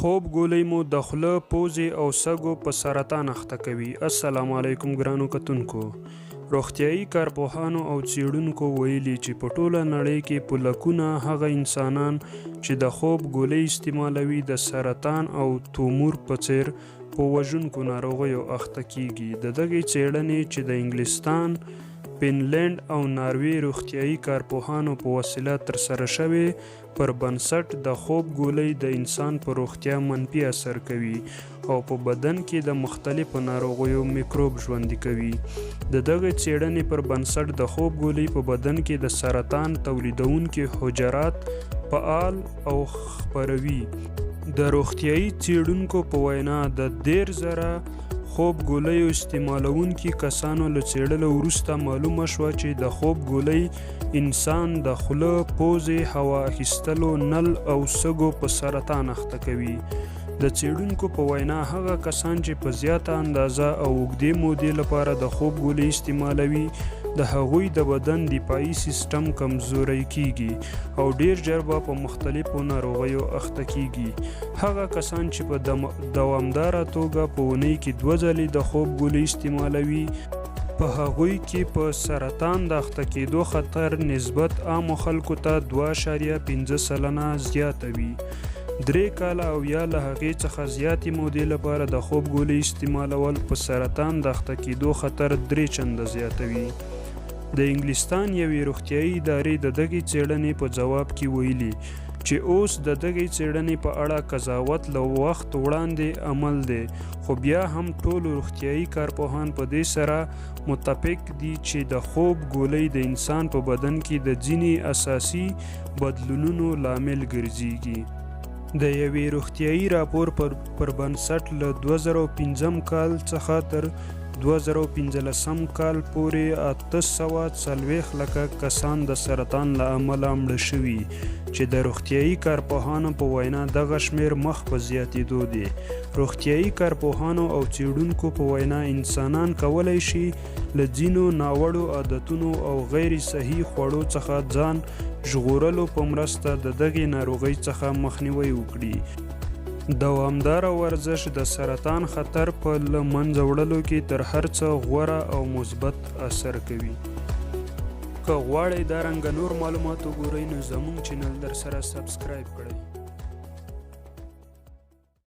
خوب ګولۍ مو د خوله، پوزې او سږو په سرطان اخته کوي. السلام علیکم ګرانو کتونکو. روغتیايي کارپوهانو او څیړونکو ویلي چې په ټوله نړۍ کې په لکونه هغه انسانان چې د خوب ګولۍ استعمالوي د سرطان او تومور په څیر په وژونکو ناروغیو اخته کیږي. د دغې څیړنې چې د انګلستان، فنلنډ او ناروې روغتیايي کارپوهانو په وسیله ترسره شوې پر بنسټ د خوب ګولۍ د انسان په روغتیا منفي اثر کوي او په بدن کې د مختلفو ناروغیو میکروب ژوندي کوي. د دغې څېړنې پر بنسټ د خوب ګولۍ په بدن کې د سرطان تولیدونکي حجرات فعال او خپروي. د روغتیايي څېړونکو په وینا د 30,000 خوب ګولیو استعمالوونکي کسانو له څېړلو وروسته معلومه شوه چې د خوب ګولۍ انسان د خوله، پوزې، هوا اخیستلو نل او سږو په سرطان اخته کوي. د څېړونکو په وینا هغه کسان چې په زیاته اندازه او اوږدې مودې لپاره د خوب ګولۍ استعمالوي د هغوی د بدن دفاعي سیستم کمزوری کیږي او ډیر ژر به په مختلفو ناروغیو اخته کیږي. هغه کسان چې په دوامداره توګه په اونۍ کې 2 ځلې د خوب ګولۍ استعمالوي په هغوی کې په سرطان د اخته کېدو خطر نسبت عامو خلکو ته 2.5% زیاته وي. 3 کاله او یا له هغې څخه زیاتې مودې لپاره د خوب ګولۍ استعمالول په سرطان د اخته کېدو خطر 3 چنده زیاتوي. د انګلستان یوې روغتیايي ادارې د دغې څېړنې په ځواب کې ویلي چې اوس د دغې څېړنې په اړه قضاوت له وخت وړاندې عمل دی، خو بیا هم ټول روغتیايي کارپوهان په دې سره متفق دي چې د خوب ګولۍ د انسان په بدن کې د ځینې اساسي بدلونونو لامل ګرځيږي. د یوې روغتیايي راپور پر بنسټ له 2005 کال څخه تر 2015 کال پورې 840 لکه کسان د سرطان له امله مړه شوي چې د روغتیايي کارپوهانو په وینا دغه شمېر مخ په زیاتېدو دی. روغتیايي کارپوهانو او څېړونکو په وینا انسانان کولی شي له ځینو ناوړو عادتونو او غیر صحي خوړو څخه ځان ژغورلو په مرسته د دغې ناروغۍ څخه مخنیوی وکړي. دوامداره ورزش د سرطان خطر په له منځه وړلو کې تر هر څه غوره او مثبت اثر کوي. که غواړئ دا رنګه نور معلومات وګورئ نو زموږ چینل در سره subscribe کړئ.